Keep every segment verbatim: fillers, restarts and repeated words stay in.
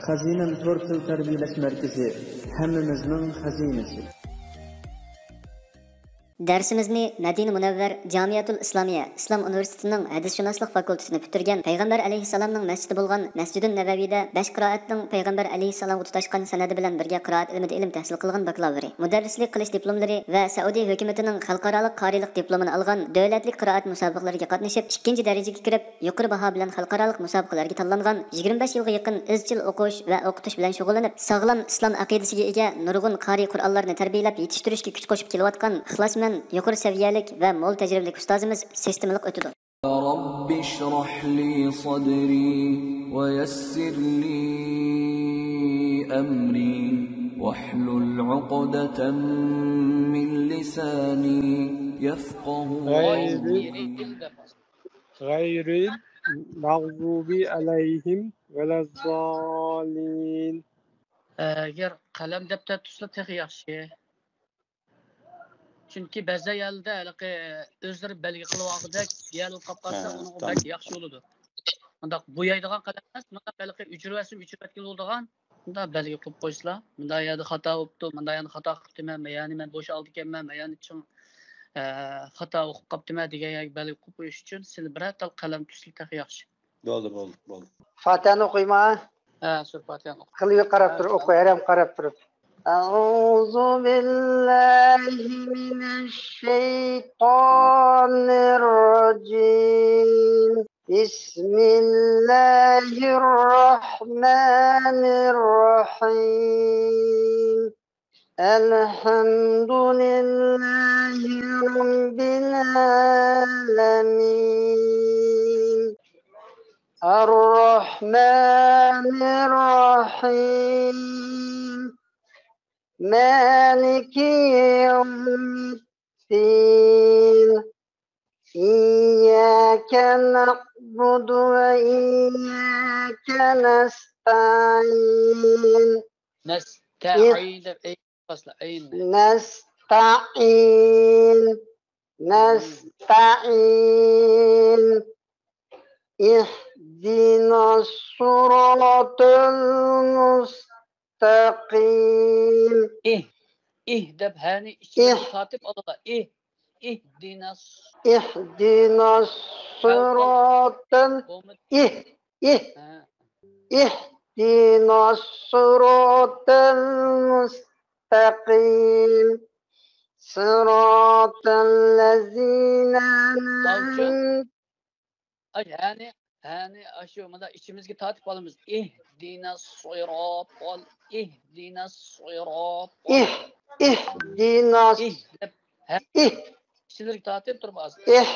خەزىنەم تور تىل تەربىيەلەش مەركىزى، ھەممىمىزنىڭ خەزىنىسى. دەرسىمىزنى مەدىنە مۇنەۋۋەر جامىئەتۇل ئىسلامىيە ئىسلام ئۇنىۋېرسىتېتىنىڭ ھەدىسشۇناسلىق فاكۇلتېتىنى پۈتتۈرگەن، پەيغەمبەر ئەلەيھىسسالامنىڭ مەسچىتى بولغان مەسجىدۇن نەۋەۋىدە بەش قىرائەتنىڭ پەيغەمبەر ئەلەيھىسسالامغا تۇتاشقان سەنەدى بىلەن بىرگە قىرائەت ئىلمىدا ئىلىم تەھسىل قىلغان باكلاۋۇرى، مۇدەررىسلىك قىلىش دىپلوملىرى ۋە سەئۇدى ھۆكۈمىتىنىڭ خەلقئارالىق قارىلىق دىپلومىنى ئالغان، دۆلەتلىك قىرائەت مۇسابىقىلىرىگە قاتنىشىپ، ئىككىنچى دەرىجىگە كىرىپ، يۇقىرى باھا بىلەن خەلقئارالىق مۇسابىقىلەرگە تاللانغان، يىگىرمە بەش يىلغا يېقىن ئىزچىل ئوقۇش ۋە ئوقۇتۇش بىلەن شۇغۇللىنىپ، ساغلام ئىسلام ئەقىدىسىگە ئىگە نۇرغۇن قارىي قۇرئانلارنى تەربىيەلەپ يېتىشتۈرۈشكە كۈچ قوشۇپ كېلىۋاتقان ئىخلاسمەن، يۇقىرى سەۋىيەلىك ۋە مول تەجرىبىلىك ئۇستازىمىز سىستېمىلىق ئۆتىدۇ. رب اشرح لي صدري ويسر لي أمري واحلل عقدة من لساني يفقه غير قولي. غەيرىل مەغزۇبى ئەلەيھىم ۋەلەززالىن. ئەگەر قەلەم دەپتەر تۇتسا تېخى ياخشى. چۈنكى بەزى يەرلەردە ھېلىقى ئۆزلىرى بەلگە قىلىۋالغۇدەك يەرلەر قاپ قالسا، ھە، ئۇنىڭغا تامام. بەك ياخشى بولىدۇ. مۇنداق بويايدىغان قەلەم ئەمەس، مۇنداق ھېلىقى ئۆچۈرۈۋەتسىمۇ ئۆچۈرۈۋەتكىلى بولىدىغان، مۇنداق بەلگە قىلىپ قويسىلا، مۇنداق يەردە خاتا بوپتۇ، مۇنداق يەردە خاتا قىپتىمەن، يەنى مەن بوش ئالدىكەنمەن، يەنى چىڭ، ئە، خاتا ئوقۇپ قاپتىمەن دېگەن يەرگە بەلگە قويۇپ قويۇش ئۈچۈن سىلى بىرەر تال قەلەم تۇتسىلا تېخى ياخشى. بولدى، بولدى، بولدى. فاتىھەنى ئوقۇيما؟ ھە، سۈرە فاتىھەنى ئوقۇ. خېلى قاراپ تۇر، ئوقۇ، ھەرەم قاراپ تۇرۇپ. أعوذ بالله من الشيطان الرجيم. بسم الله الرحمن الرحيم. الحمد لله رب العالمين. الرحمن الرحيم. مالك يوم الدين. إياك نعبد وإياك نستعين. نستعين دەپ، ئەي، باسلا، ئەينى. نستعين. نستعين. اهدنا الصراط المستقيم. ئىھ، ئىھ دەپ ھەنى ئىچىدىن تارتىپ ئالىلا. ئىھ، ئىھ دىناس. اهدنا الصراط ال-، ئىھ، ئىھ. ھە. اهدنا الصراط المستقيم. صراط الذين أنعمت. ئاي، ھەنى، ھەنى، ئاشۇ مۇنداق ئىچىمىزگە تارتىپ ئالىمىز. اهدنا الصراط ال-، اهدنا الصراط ال-، اهدنا الص-، ئىھ دەپ، ھە، ئىھ. ئىچلىرىگە تارتىپ تۇرۇپ ئالسا. ئىھ،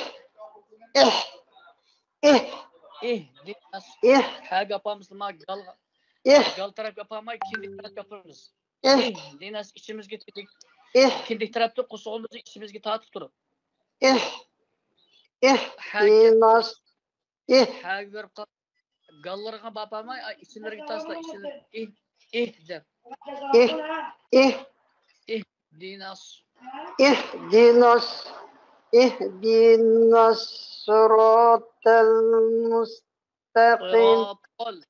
ئىھ، ئىھ. ئىھ دېمەس. ئىھ. ھەگە ئاپارمىسىلا، ما گالغا. ئىھ. گال تەرەپكە ئاپارماي، كىندىك تەرەپكە ئاپىرىمىز. ئىھ. ئىھ دېمەس، ئىچىمىزگە تېگىپ، ئىھ، كىندىك تەرەپتىن قورسىقىمىزنى ئىچىمىزگە تارتىپ تۇرۇپ. ئىھ. ئىھ دېمەس. ئىھ. ھەگە بېرىپ قال-، گاللىرىغا باپارماي، ئا، ئىچىلىرىگە تاسلا، ئىچىلىرى، ئىھ، ئىھ دەپ. ئىھ، ئىھ. ئىھ دىناس. ئىھ دىناس. ئىھ دىناس سىراتەل مۇستەقىم. صراط ال-،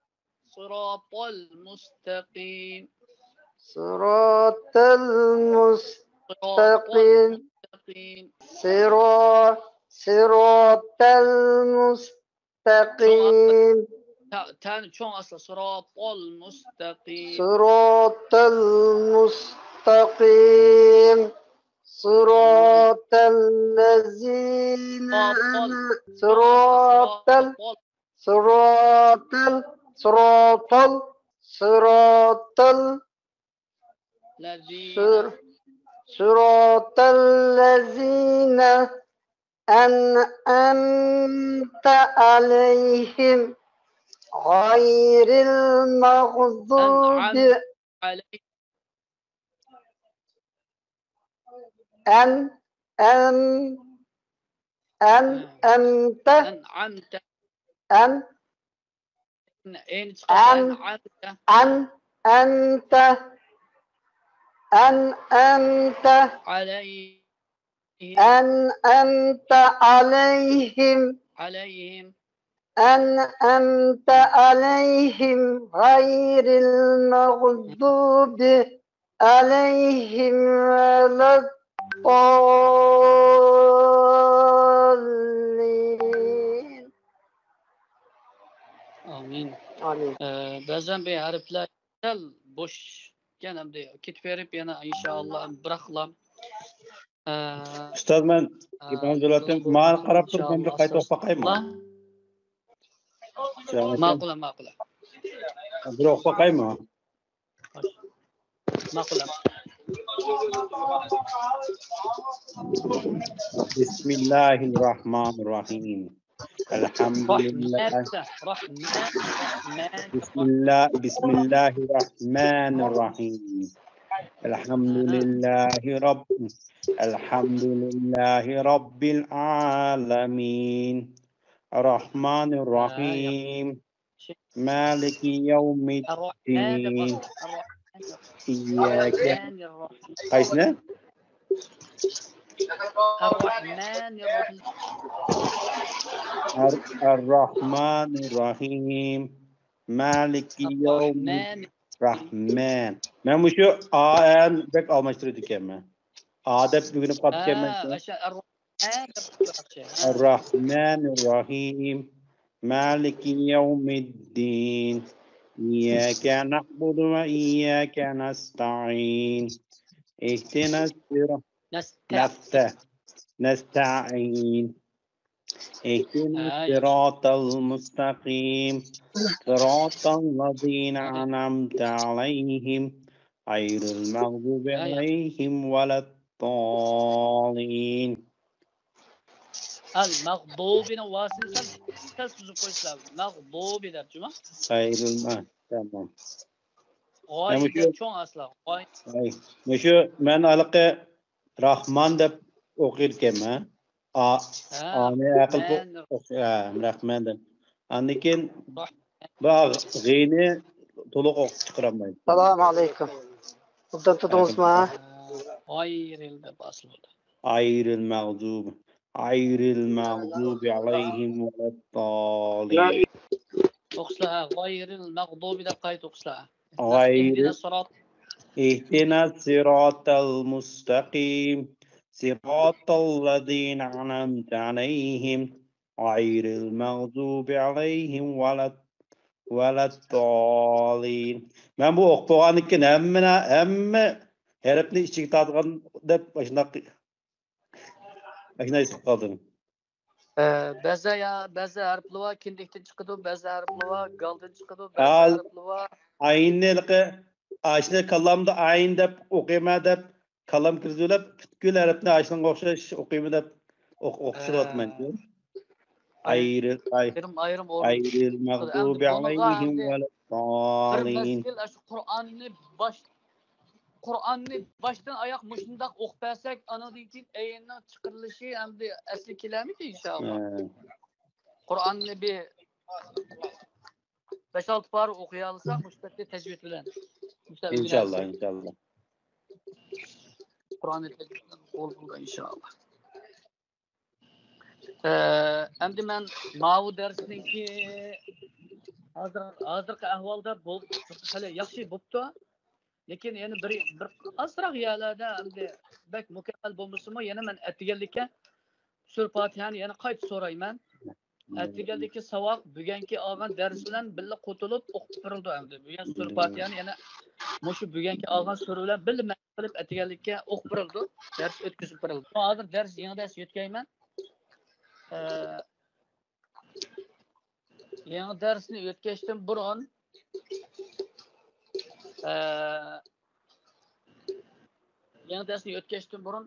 صراط المستقيم. صراط المستقيم. صراط المستقيم. صرا-، صراط المستقيم. تا-، تانى چوڭ ئاسلا. صراط المستقيم. صراط المستقيم. صراط الذين أن-، صراط ال-، صراط ال-، صراط ال-، صراط ال-، الذين. صر-، صراط الذين أنعمت عليهم غير المغضوب. أنعمت عليهم. أن-، أن-، أن-، ھە. أنعمت. أنعمت. أن-، ئەينى چىقىرىپ، أن-، أنعمت. أن-، أنت. أنعمت. عليهم. أنعمت عليهم. عليهم. أنعمت عليهم غير المغضوب عليهم ولا الضالين. ئامىن. ئامىن. ئە، بەزەن بۇ ھەرپلەر سەل بوش ئىكەن، ئەمدى كېتىپ بېرىپ يەنە ئىنشائاللا بىراقلا. ئە، ئۇستاز، مەن ئە، گېپىڭىزنى بۆلۈۋەتتىم. ماڭا قاراپ تۇرۇپ مەن بىر قايتا ئوقۇپ باقايمۇ؟ ماقۇل، ماقۇل. بىر ئوقۇپ باقايمۇ؟ ماقۇل. بسم الله الرحمن الرحيم. الحمد لله. رەھمەت، رەھمەت، رەھمەت. بسم الله، بسم الله الرحمن الرحيم. الحمد لله رب، الحمد لله رب العالمين. الرحمن الرحيم. مالك يوم الرحمن الدين. الرحيم. إياك. الرحمن الرحيم. قايسىنى؟ الرحمن الرحيم. الر-، الرحمن الرحيم. مالك يوم الرحمن. الرحمن. مەن مۇشۇ ئا، ئەن بەك ئالماشتۇرىدىكەنمەن. ئا دەپ ئۆگىنىپ قاپتىكەنمەن. ھە، ئاشۇ الرحمن دەپ قويۇپتۇ. الرحمن الرحيم. مالك يوم الدين. إياك نعبد وإياك نستعين. اهدنا الصراط. نست-، نست-، نستعين. اهدنا ھە، الصراط المستقيم. صراط الذين أنعمت عليهم غير المغضوب ھە، يا. عليهم ولا الضالين. ئەل مەغدۇبىنىڭ ۋاسىنى سەل، سەل سۈزۈپ قويسىلەر. مەغدۇبى دەپ جۇما. غير الم-، تمام. غاي مۇشۇ دەپ چوڭ ئەسلا. غاي. ئاي، مۇشۇ مەن ھېلىقى راھمان دەپ ئوقۇيدىكەنمەن. ئا، ھە، ئانى ئەقىل مەن ئوق-، ھە، راھمان دەپ. ئاندىن كېيىن راھ-، بۇ غىنى تولۇق ئوقۇپ چىقىرالمايدۇ. سالام ئەلەيكۇم. ئوبدان تۇردىڭىزمۇ؟ غايرىل دەپ ئاسىلىدۇ. غير المغضوب، غير المغضوب عليهم ولا الضالين. ئوقۇسىلا، غايرىل مەغدۇبى دەپ قايتا ئوقۇسىلا. غير اهدنا الصراط. اهدنا الصراط المستقيم. صراط الذين أنعمت عليهم غير المغضوب عليهم ولا، ولا الضالين. مەن بۇ ئوقۇپ بولغاندىن كېيىن ھەممە، ھەممە ھەرپنى ئىچىگە تارتقان دەپ ئاشۇنداق، ئاشۇنداق ھېس قىلىپ قالدىم. ئە، بەزى يا، بەزى ھەرپلىرى كىندىكتىن چىقىدۇ، بەزى ھەرپلىرى گالدىن چىقىدۇ، بەزى ئال-، ھەرپلىرى ئاينى ھېلىقى، ئاشۇنى كاللامدا ئايىن دەپ ئوقۇيمەن دەپ كاللام كىرگۈزۈۋېلىپ، پۈتكۈل ھەرپنى ئاشۇنىڭغا ئوخشاش ئوقۇيمەن دەپ ئوق-، ئوقۇشۇۋاتىمەن. ئە، غير، غير، ئايرىم، ئايرىم ئورۇن. غير المغضوب ئەمدى بۇنىڭغا عليهم ئەمدى ولا بىر الضالين. مەزگىل ئاشۇ قۇرئاننى باش، قۇرئاننى باشتىن ئاياق مۇشۇنداق ئوقۇپ بەرسەك، ئانىڭدىن كېيىن ئەيننىڭ چىقىرىلىشى ئەمدى ئەسلىگە كېلەرمىكىن ئىنشائاللا. ھە. قۇرئاننى بىر بەش-ئالتە پارە ئوقۇيالىساق، مۇشۇ پەتتە تەجۋىد بىلەن. مۇشۇ پەتتە ئىنشاللا، ئۆگەنسەك، ئىنشاللا. قۇرئاننى تەجۋىد بىلەن قوبۇل بولىدۇ ئىنشائاللا. ئە، ئەمدى مەن ماۋۇ دەرسنىڭكى ھازىر، ھازىرقى ئەھۋالدا بول-، خېلى ياخشى بوپتۇ. لېكىن يەنە بىر، بىر ئازراق يەرلەردە ئەمدى بەك مۇكەممەل بولمىسىمۇ، يەنە مەن ئەتىگەنلىككە سۈرە پاتىھەنى يەنە قايتا سورايمەن. ئەتىگەنلىككە ساۋاق بۈگۈنكى ئالغان دەرس بىلەن بىللە قوتۇلۇپ ئوقۇپ بېرىلىدۇ ئەمدى. بۈگۈن سۈرە پاتىھەنى يەنە مۇشۇ بۈگۈنكى ئالغان سۈرە بىلەن بىللە مەشىق قىلىپ ئەتىگەنلىككە ئوقۇپ بېرىلىدۇ. دەرس ئۆتكۈزۈپ بېرىلىدۇ. ھازىر دەرس، يېڭى دەرس يۆتكەيمەن. ئە، يېڭى دەرسنى ئۆتكەچتىن بۇرۇن، ئە، يېڭى دەرسنى ئۆتكەچتىن بۇرۇن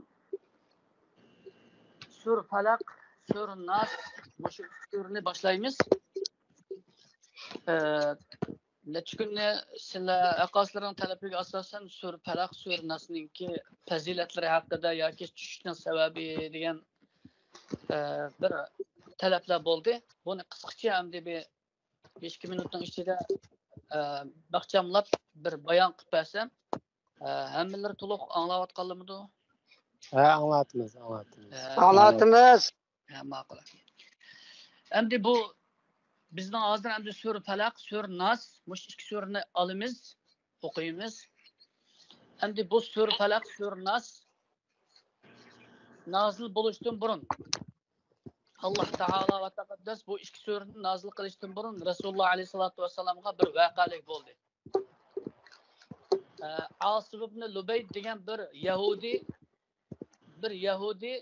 سۈرە پەلەق، سۈرە ناس، مۇشۇ ئۈچ سۈرىنى باشلايمىز. ئە، نەچچە كۈننى سىلەر ئەقاسلىرىنىڭ تەلىپىگە ئاساسەن سۈرە پەلەق، سۈرە ناسنىڭكى پەزىلەتلىرى ھەققىدە ياكى چۈشۈشنىڭ سەۋەبى دېگەن، ئە، بىر تەلەپلەر بولدى. بۇنى قىسقىچە ئەمدى بىر بەش ئىككى مىنۇتنىڭ ئىچىدە، ئە، باخچاملاپ بىر بايان قىلىپ بەرسەم، ئە، ھەممىلىرى تولۇق ئاڭلاۋاتقانلىمىدۇ؟ ھە، ئاڭلاۋاتىمىز، ئاڭلاۋاتىمىز. ھە. ئاڭلاۋاتىمىز. ھە، ماقۇل. ئەمدى بۇ بىزنىڭ ھازىر ئەمدى سۈرە پەلەق، سۈرە ناس، مۇشۇ ئىككى سۈرىنى ئالىمىز، ئوقۇيمىز. ئەمدى بۇ سۈرە پەلەق، سۈرە ناس نازىل بولۇشتىن بۇرۇن، ئاللاھ تائالا ۋە تەقەددەس بۇ ئىككى سۈرىنى نازىل قىلىشتىن بۇرۇن رەسۇلۇللاھ ئەلەيھىسسالاتۇ ۋەسسالامغا بىر ۋەقەلىك بولدى. ئە، ئاسىم ئىبنى لۇبەيد دېگەن بىر يەھۇدىي، بىر يەھۇدىي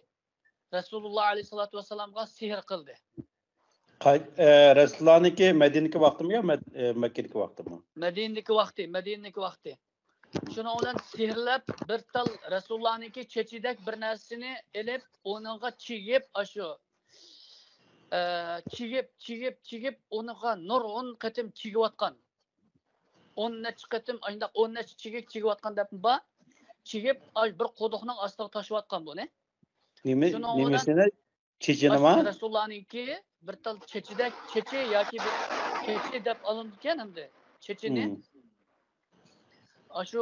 رەسۇلۇللاھ ئەلەيھىسسالاتۇ ۋەسسالامغا سېھىر قىلدى. قاي-، ئە، رەسۇلۇللاھنىڭكى مەدىنىدىكى ۋاقتىمۇ يا مەد-، ئە، مەككىدىكى ۋاقتىمۇ؟ مەدىنىدىكى ۋاقتى، مەدىنىدىكى ۋاقتى. شۇنىڭ بىلەن سېھىرلەپ، بىر تال رەسۇلۇللاھنىڭكى چېچىدەك بىر نەرسىنى ئېلىپ، ئۇنىڭغا چىگىپ، ئاشۇ، ئە، چىگىپ، چىگىپ، چىگىپ، ئۇنىڭغا نۇرغۇن قېتىم چىگىۋاتقان. ئون نەچچە قېتىم، ئانداق ئون نەچچە چىگىك چىگىۋاتقان دەپمۇ بار. چىگىپ، ئاش بىر قۇدۇقنىڭ ئاستىغا تاشلىۋاتقان بۇنى. نېمە، شۇنىڭ بىلەن نېمىسىنى؟ چېچىنىما؟ رەسۇلۇللاھنىڭكى بىر تال چېچىدەك، چېچى ياكى بىر چېچى دەپ ئالىنىدىكەن ئەمدى. چېچىنى. مم. ئاشۇ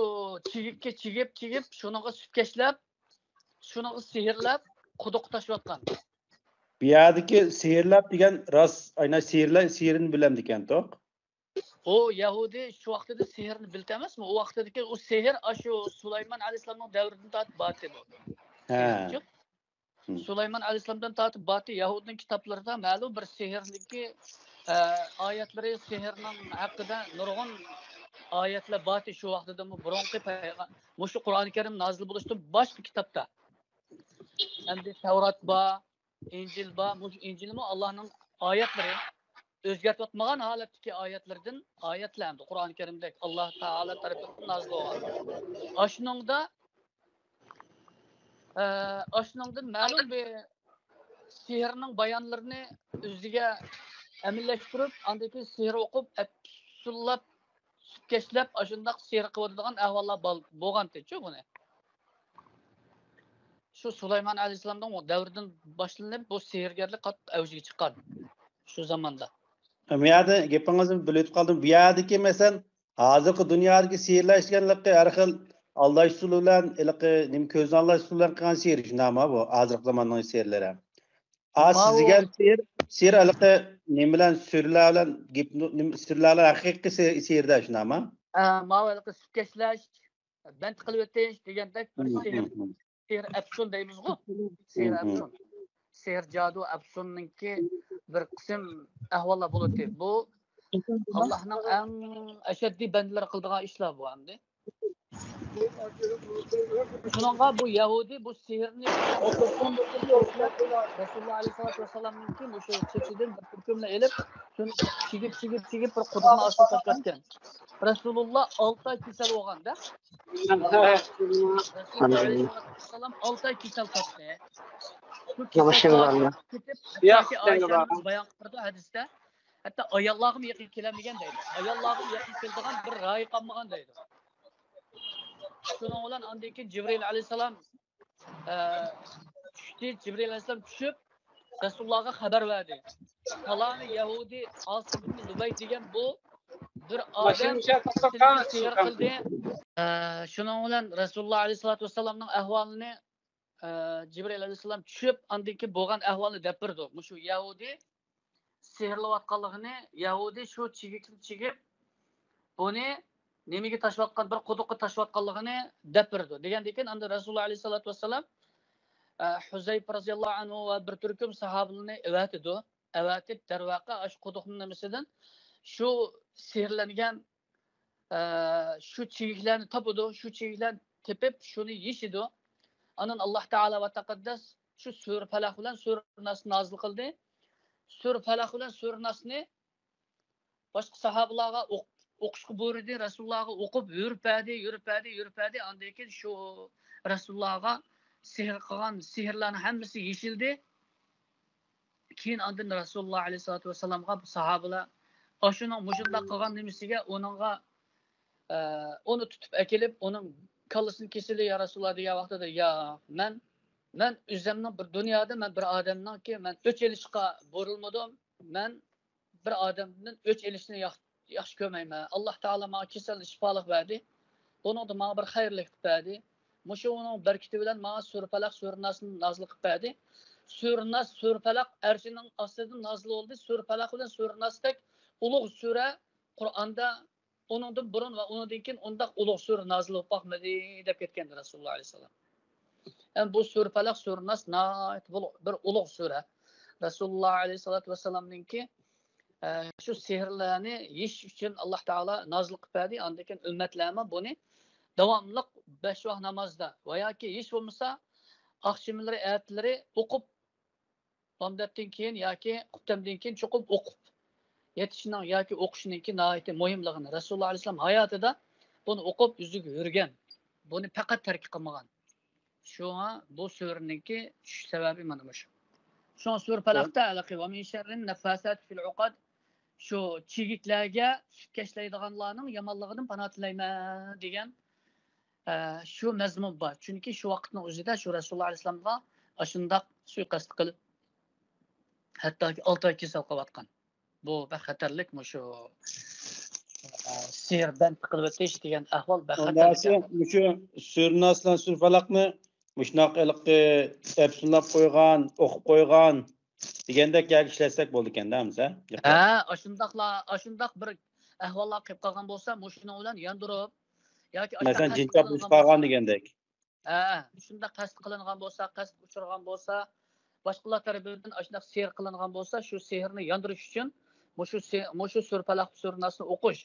چىگىككە چىگىپ، چىگىپ، شۇنىڭغا سۈتكەشلەپ، شۇنىڭغا سېھىرلەپ، قۇدۇققا تاشلىۋاتقان. بۇ يەردىكى سېھىرلەپ دېگەن راست، ئاينا سېھىرلە-، سېھىرنى بىلەمدىكەن توق. ئۇ يەھۇدىي شۇ ۋاقتىدا سېھىرنى بىلتى ئەمەسمۇ؟ ئۇ ۋاقتىدىكى ئۇ سېھىر ئاشۇ سۇلايمان ئەلەيھىسسالامنىڭ دەۋرىدىن تارتىپ بارتى بۇ. ھە. سېھىرچۇ. مم. سۇلايمان ئەلەيھىسسالامدىن تارتىپ بارتى. يەھۇدنىڭ كىتابلىرىدا مەلۇم بىر سېھىرنىڭكى، ئە، ئايەتلىرى، سېھىرنىڭ ھەققىدە نۇرغۇن ئايەتلەر بارتى شۇ ۋاقتىدىمۇ، بۇرۇنقى پەيغە-، مۇشۇ قۇرئان كەرىم نازىل بولۇشتىن باشقا كىتابتا. ئەمدى تەۋرات بار، ئىنجىل بار. مۇشۇ ئىنجىلمۇ ئاللانىڭ ئايەتلىرى، ئۆزگەرتىۋاتمىغان ھالەتتىكى ئايەتلىرىدىن ئايەتلەر ئەمدى قۇرئان كەرىمدەك ئاللا تائالا تەرىپىدىن نازىل بولغان. ئاشۇنىڭدا، ئە، ئاشۇنىڭدىن مەلۇم بىر سېھىرنىڭ بايانلىرىنى ئۆزىگە ئەمەلىيلەشتۈرۈپ، ئاندىن كېيىن سېھىر ئوقۇپ، ئەپسۇنلاپ، سۈتكەشلەپ، ئاشۇنداق سېھىر قىلىۋاتىدىغان ئەھۋاللار بال-، بولغانتىچۇ بۇنى. شۇ سۇلايمان ئەلەيھىسسالامنىڭ دەۋرىدىن باشلىنىپ بۇ سېھىرگەرلىك قاتتىق ئەۋجىگە چىققان شۇ زاماندا. بۇ يەردە گېپىڭىزنى بۆلۈۋېتىپ قالدىم. بۇ يەردىكى، مەسىلەن، ھازىرقى دۇنيادىكى سېھىرلەش دېگەن ھېلىقى ھەر خىل ئالداش ئۇسۇلى بىلەن، ھېلىقى نېمە، كۆزنى ئالداش ئۇسۇلى بىلەن قىلغان سېھىر شۇنداقمۇ بۇ؟ ھازىرقى زاماننىڭ سېھىرلىرى. ئا، سىز دېگەن سېھىر، سېھىر ھېلىقى نېمە بىلەن، سۈرىلەر بىلەن، گىپنو-، نېمە، سۈرىلەر بىلەن ھەقىقىي سېھىر، سېھىرلەر شۇنداقمۇ؟ ئە، ماۋۇ ھېلىقى سۈتكەشلەش، بەنت قىلىۋېتىش دېگەندەك بىر سېھىر، سېھىر ئەپسۇن دەيمىزغۇ؟ سېھىر ئەپسۇن. سېھىر، جادۇ، ئەپسۇننىڭكى بىر قىسىم ئەھۋاللار بولاتتى. بۇ ئاللاھنىڭ ئەڭ ئەشەددىي بەندىلىرى قىلىدىغان ئىشلار بۇ ئەمدى. شۇنىڭغا بۇ يەھۇدىي بۇ سېھىرنى رەسۇلۇللا ئەلەيھىسسالاتۇ ۋەسسالامنىڭكى مۇشۇ چېچىدىن بىر تۈركۈمنى ئېلىپ، شۇنى چىگىپ، چىگىپ، چىگىپ بىر قۇدۇقنىڭ ئاستىغا تاشلاتكەن. رەسۇلۇللا ئالتە ئاي كېسەل بولغاندا، رەسۇلۇللا ئەلەيھىسسالام ئالتە ئاي كېسەل تاپتى. شۇ كېسەل كېتىپ، ھەتتاكى ئائىشەمىز بايان قىلىپ بېرىدۇ ھەدىستە، ھەتتا ئاياللارغىمۇ يېقىن كېلەلمىگەن دەيدۇ. ئاياللارغىمۇ يېقىن كېلىدىغان بىر رايى قالمىغان دەيدۇ. شۇنىڭ بىلەن ئاندىن كېيىن جىبرىئىل ئەلەيھىسسالام، ئە، چۈشتى. جىبرىئىل ئەلەيھىسسالام چۈشۈپ، رەسۇلۇللاغا خەۋەر بەردى. پالانى يەھۇدىي ئاسىم ئىبنى لۇبەي دېگەن بۇ بىر ئادەم سېھىر قىلدى. ئە، شۇنىڭ بىلەن رەسۇلۇللا ئەلەيھىسسالاتۇ ۋەسسالامنىڭ ئەھۋالىنى، ئە، جىبرىئىل ئەلەيھىسسالام چۈشۈپ، ئاندىن كېيىن بولغان ئەھۋالنى دەپ بېرىدۇ. مۇشۇ يەھۇدىي سېھىرلەۋاتقانلىقىنى، يەھۇدىي شۇ چىگىكنى چىگىپ، بۇنى نېمىگە تاشلىۋاتقان، بىر قۇدۇققا تاشلىۋاتقانلىقىنى دەپ بېرىدۇ. دېگەندىن كېيىن ئاندىن رەسۇلۇللا ئەلەيھىسسالاتۇ ۋەسسالام، ئە، ھۇزەيپە رەزىياللاھۇ ئەنھۇ ۋە بىر تۈركۈم ساھابىلىرىنى ئەۋەتىدۇ. ئەۋەتىپ، دەرۋەقە، ئاشۇ قۇدۇقنىڭ نېمىسىدىن شۇ سېھىرلەنگەن، ئە، شۇ چىگىكلەرنى تاپىدۇ. شۇ چىگىكلەرنى تېپىپ، شۇنى يېشىدۇ. ئاندىن ئاللا تائالا ۋە تەقەددەس شۇ سۈرە پەلەق بىلەن سۈرە ناسنى نازىل قىلدى. سۈرە پەلەق بىلەن سۈرە ناسنى باشقا ساھابىلارغا ئوق-، ئوقۇشقا بۇيرۇدى، رەسۇلۇللاغا ئوقۇپ، يۈرۈپ بەردى، يۈرۈپ بەردى، يۈرۈپ بەردى. ئاندىن كېيىن شۇ رەسۇلۇللاغا سېھىر قىلغان سېھىرلارنىڭ ھەممىسى يېشىلدى. كېيىن ئاندىن رەسۇلۇللا ئەلەيھىسسالاتۇ ۋەسسالامغا بۇ ساھابىلار ئاشۇنىڭ مۇشۇنداق قىلغان نېمىسىگە ئۇنىڭغا، ئە، ئۇنى تۇتۇپ ئەكېلىپ، ئۇنىڭ كاللىسىنى كېسىلى، يا رەسۇلۇللا، دېگەن ۋاقتىدا، يا، مەن، مەن ئۆزۈمنىڭ بىر دۇنيادا مەن بىر ئادەمنىڭكى، مەن ئۆچ ئېلىشقا بۇيرۇلمىدىم. مەن بىر ئادەمدىن ئۆچ ئېلىشنى ياخ-، ياخشى كۆرمەيمەن. ئاللا تائالا ماڭا كېسەلنى شىپالىق بەردى. بۇنىڭدا ماڭا بىر خەيرلىك قىلىپ بەردى. مۇشۇ ئۇنىڭ بەرىكىتى بىلەن ماڭا سۈرە پەلەق، سۈرە ناسنى نازىل قىلىپ بەردى. سۈرە ناس، سۈرە پەلەق ئەرشىنىڭ ئاستىدىن نازىل بولدى. سۈرە پەلەق بىلەن سۈرە ناستەك ئۇلۇغ سۈرە قۇرئاندا ئۇنىڭدىن بۇرۇن ۋە ئۇنىڭدىن كېيىن ئۇنداق ئۇلۇغ سۈرە نازىل بولۇپ باقمىدى دەپ كەتكەن رەسۇلۇللا ئەلەيھىسسالام. ھەم بۇ سۈرە پەلەق، سۈرە ناس ناھايىتى بۇ-، بىر ئۇلۇغ سۈرە. رەسۇلۇللا ئەلەيھىسسالاتۇ ۋەسسالامنىڭكى، ئە، شۇ سېھىرلەرنى يېشىش ئۈچۈن ئاللا تائالا نازىل قىلىپ بەردى. ئاندىن كېيىن ئۈممەتلەرمۇ بۇنى داۋاملىق بەش ۋاق نامازدا ۋە ياكى ھېچ بولمىسا ئاخشىملىرى، ئەتىلىرى ئوقۇپ، بامداتتىن كېيىن ياكى قۇپتەمدىن كېيىن چوقۇم ئوقۇپ يېتىشنىڭ ياكى ئوقۇشنىڭكى ناھايىتى مۇھىملىقىنى، رەسۇلۇللا ئەلەيھىسسالام ھاياتىدا بۇنى ئوقۇپ ئۆزىگە يۈرگەن، بۇنى پەقەت تەرك قىلمىغان. شۇڭا بۇ سۈرىنىڭكى چۈشۈش سەۋەبى مانا مۇشۇ. شۇڭا سۈرە پەلەقتە ھېلىقى «ۋە مىن شەررىن نەففاساتى فىل ئۇقەد»، شۇ چىگىتلەرگە سۈتكەشلەيدىغانلارنىڭ يامانلىقىدىن پاناھ تىلەيمەن دېگەن، ئە، شۇ مەزمۇن بار. چۈنكى شۇ ۋاقىتنىڭ ئۆزىدە شۇ رەسۇلۇللا ئەلەيھىسسالامغا ئاشۇنداق سۇيىقەست قىلىپ، ھەتتاكى ئالتە ئاي كېسەل قىلىۋاتقان. بۇ بەك خەتەرلىك، مۇشۇ، ئە، سېھىر بەند قىلىۋېتىش دېگەن ئەھۋال بەك خەتەرلىك ئەھۋال. مۇشۇ سۈرە ناس بىلەن سۈرە پەلەقنى مۇشۇنداق ھېلىقى ئەپسۇنلاپ قويغان، ئوقۇپ قويغان دېگەندەك يەرگە ئىشلەتسەك بولىدىكەن-دە، ھەمزە. ھە، ئاشۇنداقلا، ئاشۇنداق بىر ئەھۋاللار قېلىپ قالغان بولسا، مۇشۇنىڭ بىلەن ياندۇرۇپ، ياكى مەسىلەن، جىن چاپلىشىپ قالغان دېگەندەك. ھە، شۇنداق قەست قىلىنغان بولسا، قەست ئۇچرىغان بولسا، باشقىلار تەرىپىدىن ئاشۇنداق سېھىر قىلىنغان بولسا، شۇ سېھىرنى ياندۇرۇش ئۈچۈن مۇشۇ سې-، مۇشۇ سۈرە پەلەق، سۈرە ناسنى ئوقۇش.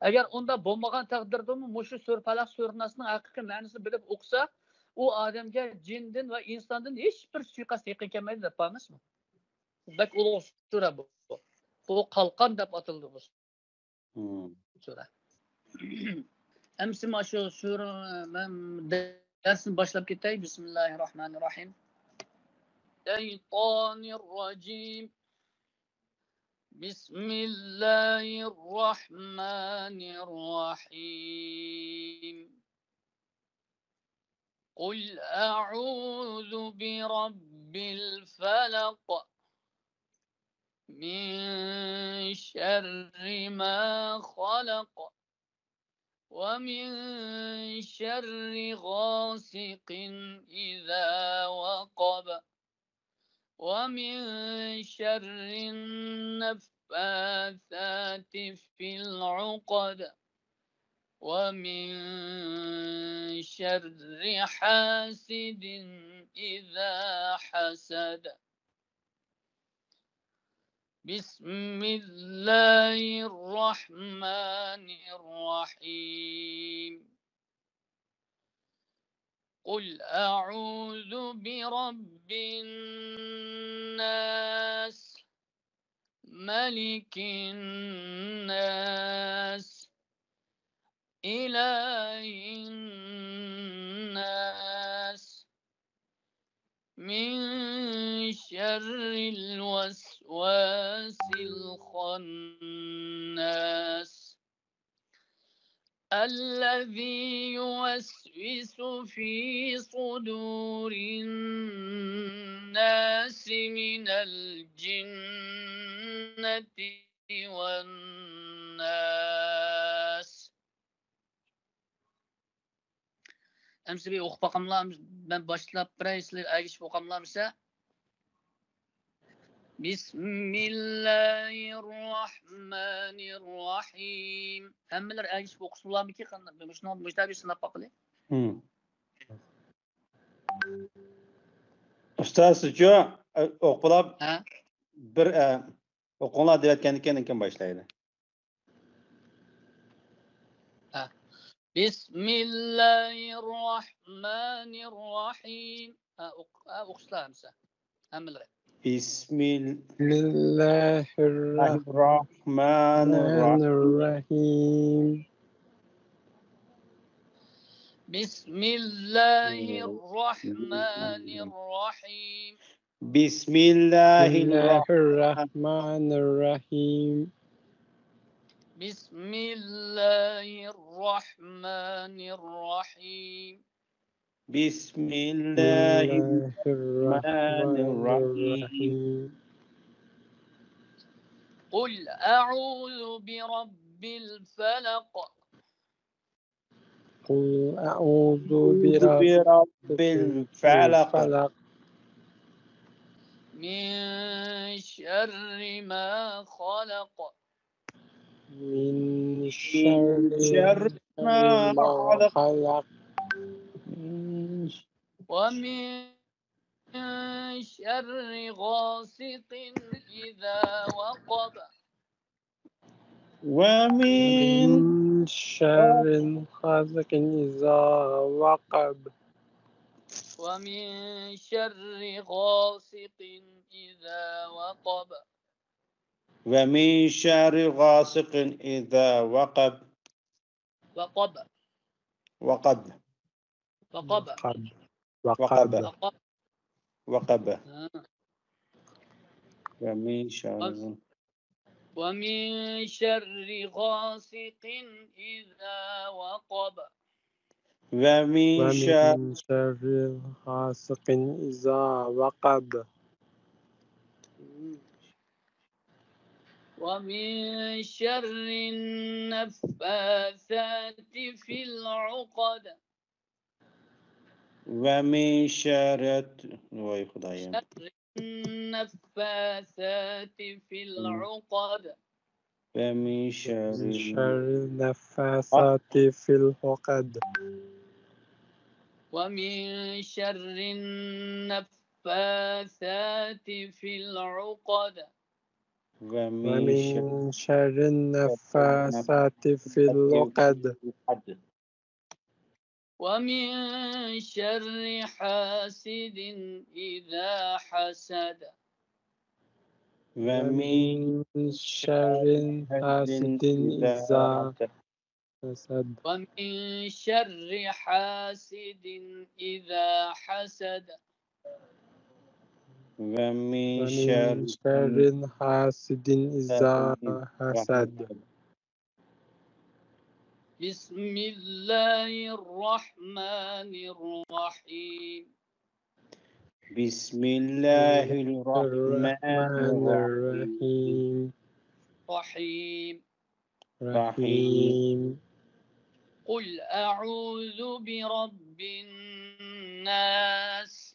ئەگەر ئۇنداق بولمىغان تەقدىردىمۇ، مۇشۇ سۈرە پەلەق، سۈرە ناسنىڭ ھەقىقىي مەنىسىنى بىلىپ ئوقۇسا، ئۇ ئادەمگە جىندىن ۋە ئىنساندىن ھېچبىر سۇيىقەست يېقىن كەلمەيدۇ دەپ بارمىزمۇ؟ بەك ئۇلۇغ سۈرە بۇ. بۇ قالقان دەپ ئاتىلىدۇ بۇ سۈرە. ئەمسە مانا شۇ سۈرە، مەن دەرسنى باشلاپ كېتەي. بىسمىللاھىررەھمانىررەھىم. الشيطان الرجيم. بسم الله الرحمن الرحيم. قل أعوذ برب الفلق. من شر ما خلق. ومن شر غاسق إذا وقب. ومن شر النفاثات في العقد. ومن شر حاسد إذا حسد. بسم الله الرحمن الرحيم. قل أعوذ برب الناس. ملك الناس. إله الناس. من شر الوسواس الخناس. الذي يوسوس في صدور الناس من الجنة والناس. ئەمسە بىر ئوقۇپ باقاملا، مەن باشلاپ بېرەي، سىلەر ئەگىشىپ ئوقاملا ئەمسە. بسم الله الرحمن الرحيم. ھەممىلەر ئەگىشىپ ئوقۇسا بولارمىكىن؟ قانداق؟ مۇشۇنى، مۇشۇنداق بىر سىناپ باقىلى. ھىم. ئۇستاز، سىزچۇ، ئوقۇپ بولاپ، ھە؟ بىر، ئە، ئوقۇڭلار دەۋەتكەندىن كېيىن باشلايلى. ھە. بسم الله الرحمن الرحيم. ھە، ئوق-، ھە، ئوقۇسىلا ھەمسە. ھەممىلىرى. بسم الله الرحمن الرحيم. بسم الله الرحمن الرحيم. بسم الله الرحمن الرحيم. بسم الله الرحمن الرحيم. بسم الله الرحمن الرحيم. قل أعوذ برب الفلق. قل أعوذ برب الفلق. من شر ما خلق. من شر ما خلق. ومن شر غاسق إذا وقب. ومن شر غاسق إذا وقب. ومن شر غاسق إذا وقب. ومن شر غاسق إذا وقب. وقب. وقب. وقب. وقب. وقب. وقب. ها. ومن شر. ومن شر غاسق إذا وقب. ومن شر. ومن شر غاسق إذا وقب. ومن شر النفاثات في العقد. ومن شر. ۋاي خۇدايىم. شر النفاثات في العقد. ومن شر. من شر النفاثات في العقد. ومن شر النفاثات في العقد. ومن شر. ومن شر النفاثات في العقد. ومن شر حاسد إذا حسد. ومن ومن شر حاسد إذا حسد. ومن شر حاسد إذا حسد. ومن ومن شر. شر حاسد إذا حسد. بسم الله الرحمن الرحيم. بسم الله الرحمن الرحمن الرحيم. الرحيم. رحيم. رحيم. قل أعوذ برب الناس.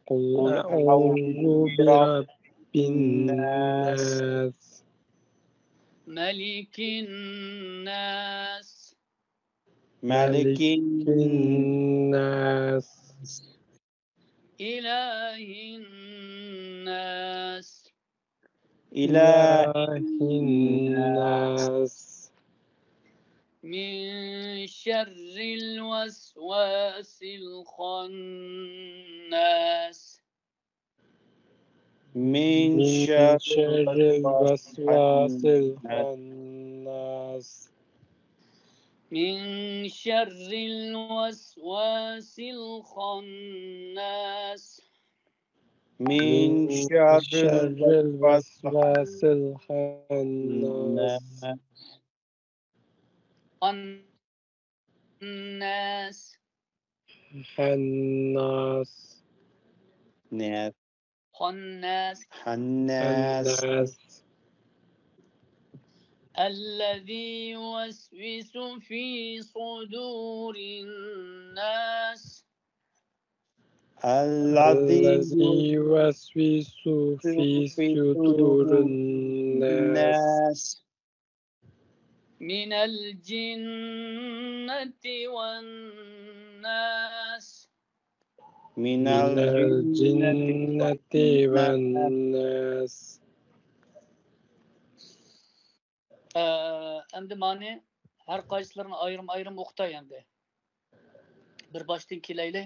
قل قل أعوذ برب الناس. ملك الناس. ملك الناس. إله الناس. إله إله الناس. من شر الوسواس الخناس. من من شر شر الوسواس الخناس. من شر الوسواس الخناس. من من شر شر الوسواس الخناس. الناس. الناس. الناس. الناس. الناس. الناس. الذي يوسوس في صدور الناس. الذي الذي يوسوس في صدور الناس. من الجنة والناس. من من الجنة الجنة والناس. ئە، ئەمدى مانى ھەر قايسىلىرىنى ئايرىم-ئايرىم ئوقۇتاي ئەمدى. بىر باشتىن كېلەيلى.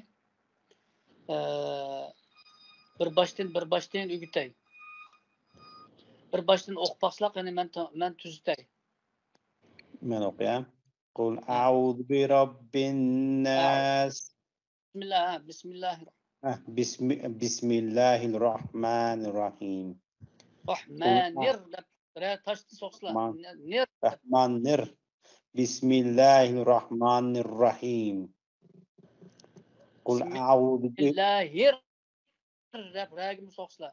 ئە، بىر باشتىن، بىر باشتىن ئۆگىتەي. بىر باشتىن ئوقۇپ باقساق، يەنى مەن، مەن تۈزىتەي. مەن ئوقۇياي. قل أعوذ برب الناس. بسم الله، ھە، بسم الله. ھە، بسم، بسم الله الرحمن الرحيم. رحمانىر دەپ بىرەر تاشتىن سوقسىلا. رحمان. نىر. رحمانىر. بسم الله الرحمن الرحيم. قل بسم أعوذ ب، بسم الله دەپ رەگىمۇ سوقسىلا.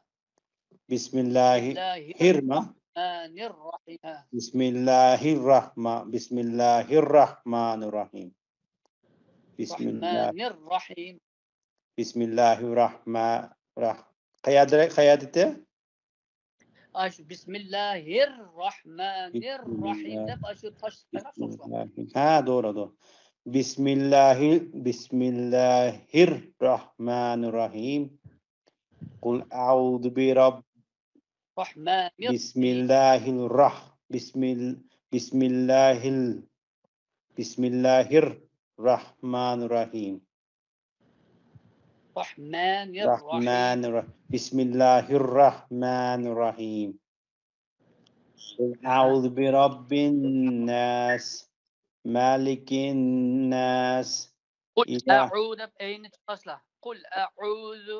بسم الله. بسم الله ھىرما. الرحمن الرحيم. ھە. بسم الله الرحمن، بسم الله الرحمن الرحيم. بسم الله. الرحمن الرحيم. بسم الله الرحمن الرحيم. قەيەردە، قەيەردىتى؟ ئاشۇ بىسمىللاھىرراھمانىرراھىم دەپ ئاشۇ تاش. ھە، دورا، دورا. بىسمىللاھىر، بىسمىللاھىرراھمانىرراھىم. قۇل ئەئۇزۇ بىرەب، راھمانىر. بىسمىللاھىرراھ، بىسمىل، بىسمىللاھىر، بىسمىللاھىرراھمانىرراھىم. راھمانىرراھىم. راھمانىرراھ، بىسمىللاھىرراھمانىرراھىم. قۇل ئەئۇزۇ بىرەببىنناس، مالىكىنناس. قۇل ئىلاھ. ئەئۇزۇ دەپ ئەينى چىقارسىلا. قۇل ئەئۇزۇ.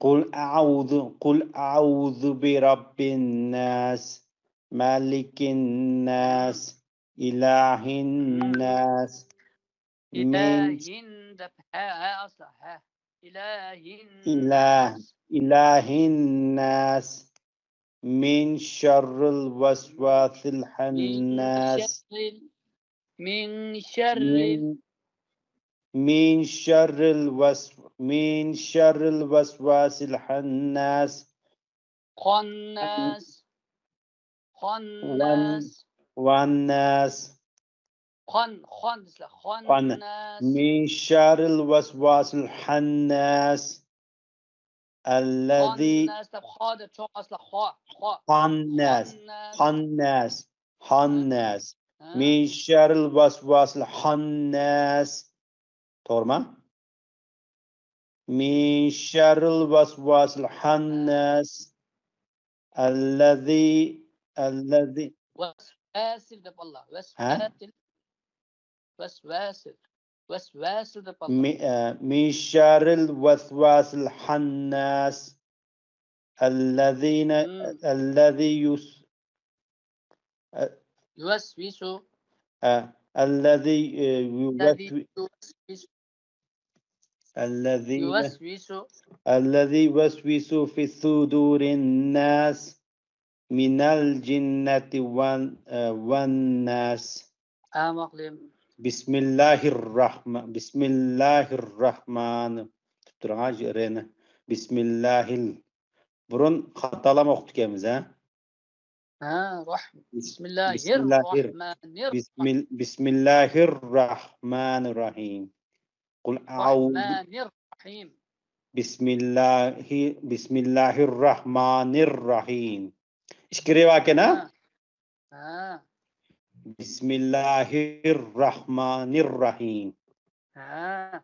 قۇل ئەئۇزۇ، قۇل ئەئۇزۇ بىرەببىنناس، مالىكىنناس، ئىلاھىنناس. مىن ئىلاھىن دەپ ھە، ھە ئاسلا، ھە. ئىلاھىن. ئىلاھ، ئىلاھىنناس. مىن شەررىل ۋەسۋاسىل خەنناس. مىن شەررىل، مىن شەررىل. مىن، مىن شەررىل ۋەس، مىن شەررىل ۋەسۋاسىل خەنناس. خەنناس. خەنناس. ۋەنناس. خەن، خەن دېسىلە. خەن. خەنناس. مىن شەررىل ۋەسۋاسىل خەنناس. ئەللەزى. خەنناس دەپ خا دەپ چوڭ ئاسلا خا، خا. خەنناس. خەنناس. خەنناس. خەنناس. ھە. مىن شەررىل ۋەسۋاسىل خەنناس. توغرىما؟ مىن شەررىل ۋەسۋاسىل خەنناس. ئەللەزى، ئەللەزى. ۋەسۋەسىل دەپ ئاللا. ھە؟ ۋەسۋەسىل. ۋەسۋەسىل. ۋەسۋەسىل دەپ ئاللا. مىن، ئە، مىن شەررىل ۋەسۋاسىل خەنناس. ئەللەزىنە، مم. ئەللەزى يۇس، ئە، يۇۋەسۋىسۇ. ئە، ئەللەزى، ئە، يۇ-، ئەللەزى يۇ-، يۇۋەسۋىسۇ. ئەللەزىنە، يۇۋەسۋىسۇ. ئەللەزى يۇۋەسۋىسۇ فى سۇدۇرىن ناس مىنەل جىننەتى ۋەن، ئە، ۋەن ناس. ئاماقلىم. بىسمىللاھىرراھما-، بىسمىللاھىرراھمان. تۇتۇپ تۇرۇڭ ھە، رېنى. بىسمىللاھىل. بۇرۇن خاتالام ئوقۇپتىكەنمىز ھە. ھە، راھ-، بىس-، بىسمىللاھىرراھمانىر-، بىسمىل-، بىسمىللاھىرراھمانىرراھىم. قۇل ئەئۇزۇ. راھمانىرراھىم. بىسمىللاھى، بىسمىللاھىرراھمانىرراھىم. ئىككى رىۋايەت ئىكەن ھە؟ ھە. ھە. بىسمىللاھىرراھمانىرراھىم. ھە.